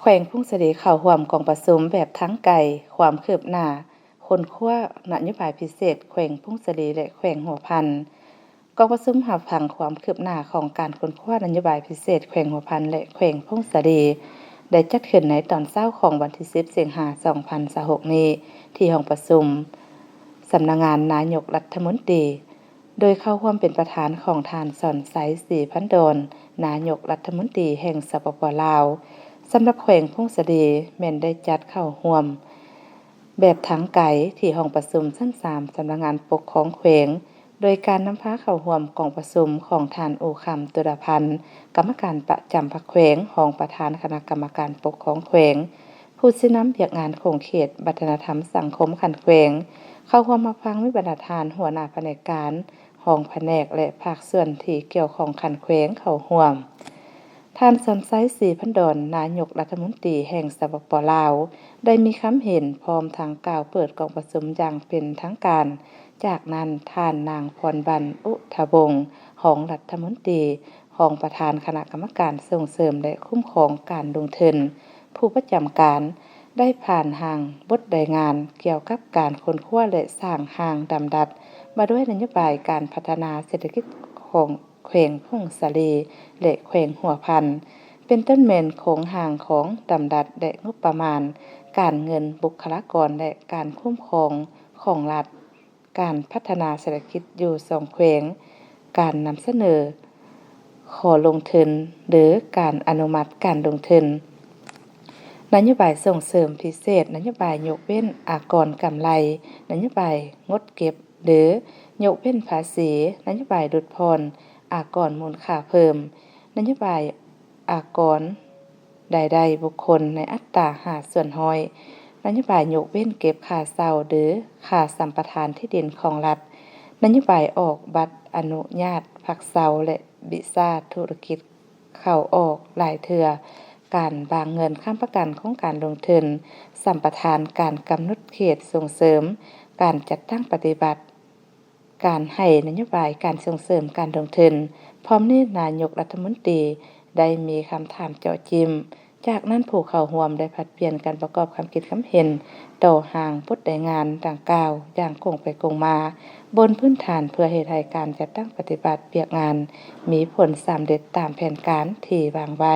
ແຂວງຜົ້ງສາລີເຂົ້າຮ່ວມກອງປະຊຸມແບບທາງໄກ ຄວາມຄືບໜ້າຄົ້ນຄວ້ານະໂຍບາຍພິເສດແຂວງຜົ້ງສາລີ ແລະ ແຂວງຫົວພັນ. ກອງປະຊຸມຮັບຟັງຄວາມຄືບໜ້າຂອງການຄົ້ນຄວ້ານະໂຍບາຍພິເສດແຂວງຫົວພັນ ແລະ ແຂວງຜົ້ງສາລີ ໄດ້ຈັດຂຶ້ນໃນຕອນເຊົ້າຂອງວັນທີສິບ ສິງຫາ ສອງພັນຊາວຫົກນີ້ ທີ່ຫ້ອງປະຊຸມສຳນັກງານນາຍົກລັດຖະມົນຕີ ໂດຍເຂົ້າຮ່ວມເປັນປະທານຂອງທ່ານ ສອນໄຊ ສີພັນດອນ ນາຍົກລັດຖະມົນຕີແຫ່ງ ສປປ ລາວ. ສຳລັບແຂວງຜົ້ງສາລີ ແມ່ນໄດ້ຈັດເຂົ້າຮ່ວມແບບທາງໄກທີ່ຫ້ອງປະຊຸມຊັ້ນສາມ ສຳນັກງານປົກຄອງແຂວງ ໂດຍການນຳພາເຂົ້າຮ່ວມກອງປະຊຸມຂອງທ່ານ ອູຄຳ ຕຸລະພັນ ກຳມະການປະຈຳພັກແຂວງ, ຮອງປະທານຄະນະກຳມະການປົກຄອງແຂວງ, ຜູ້ຊີ້ນຳວຽກງານຂົງເຂດວັດທະນະທຳສັງຄົມຂັ້ນແຂວງ, ເຂົ້າຮ່ວມຮັບຟັງມີບັນດາທ່ານຫົວໜ້າພະແນກການ, ຮອງພະແນກ ແລະ ພາກສ່ວນທີ່ກ່ຽວຂ້ອງຂັ້ນແຂວງເຂົ້າຮ່ວມ. ທ່ານ ສອນໄຊ ສີພັນດອນ ນາຍົກລັດຖະມົນຕີແຫ່ງ ສປປ ລາວ ໄດ້ມີຄຳເຫັນ ພ້ອມທັງກ່າວເປີດກອງປະຊຸມຢ່າງເປັນທາງການ. ຈາກນັ້ນ ທ່ານ ນາງ ພອນວັນ ອຸທະວົງ ຮອງລັດຖະມົນຕີ, ຮອງປະທານຄະນະກຳມະການສົ່ງເສີມ ແລະ ຄຸ້ມຄອງການລົງທຶນ ຜູ້ປະຈຳການ ໄດ້ຜ່ານຮ່າງບົດລາຍງານກ່ຽວກັບການຄົ້ນຄວ້າ ແລະ ສ້າງຮ່າງດຳລັດວ່າດ້ວຍນະໂຍບາຍການພັດທະນາເສດຖະກິດຂອງແຂວງຜົ້ງສາລີ ແລະ ແຂວງຫົວພັນ, ເປັນຕົ້ນແມ່ນໂຄງຮ່າງຂອງດຳລັດ ແລະ ງົບປະມານ, ການເງິນ, ບຸກຄະລາກອນ ແລະ ການຄຸ້ມຄອງຂອງລັດ, ການພັດທະນາເສດຖະກິດຢູ່ສອງແຂວງ, ການນຳສະເໜີຂໍລົງທຶນ ຫຼື ການອະນຸມັດການລົງທຶນ, ນະໂຍບາຍສົ່ງເສີມພິເສດ, ນະໂຍບາຍຍົກເວັ້ນອາກອນກຳໄລ, ນະໂຍບາຍງົດເກັບ ຫຼື ຍົກເວັ້ນພາສີ, ນະໂຍບາຍຫຼຸດຜ່ອນອາກອນມູນຄ່າເພີ່ມ, ນະໂຍບາຍອາກອນ ລາຍໄດ້ບຸກຄົນໃນອັດຕາຫ້າສ່ວນຮ້ອຍ, ນະໂຍບາຍຍົກເວັ້ນເກັບຄ່າເຊົ່າ ຫຼື ຄ່າສຳປະທານທີ່ດິນຂອງລັດ, ນະໂຍບາຍອອກບັດອະນຸຍາດພັກເຊົາ ແລະ ວີຊາທຸລະກິດເຂົ້າອອກຫຼາຍເທື່ອ, ການວາງເງິນຄ້ຳປະກັນໂຄງການລົງທຶນ, ສຳປະທານ, ການກຳນົດເຂດສົ່ງເສີມການຈັດຕັ້ງປະຕິບັດ, ການໃຫ້ນະໂຍບາຍການສົ່ງເສີມການລົງທຶນ. ພ້ອມນີ້ນາຍົກລັດຖະມົນຕີໄດ້ມີຄຳຖາມເຈາະຈິ້ມ. ຈາກນັ້ນຜູ້ເຂົ້າຮ່ວມໄດ້ຜັດປ່ຽນກັນປະກອບຄຳຄິດຄຳເຫັນຕໍ່ຮ່າງບົດລາຍງານດັ່ງກ່າວຢ່າງກົງໄປກົງມາ, ບົນພື້ນຖານເພື່ອເຮັດໃຫ້ການຈັດຕັ້ງປະຕິບັດວຽກງານມີຜົນສຳເລັດຕາມແຜນການທີ່ວາງໄວ້.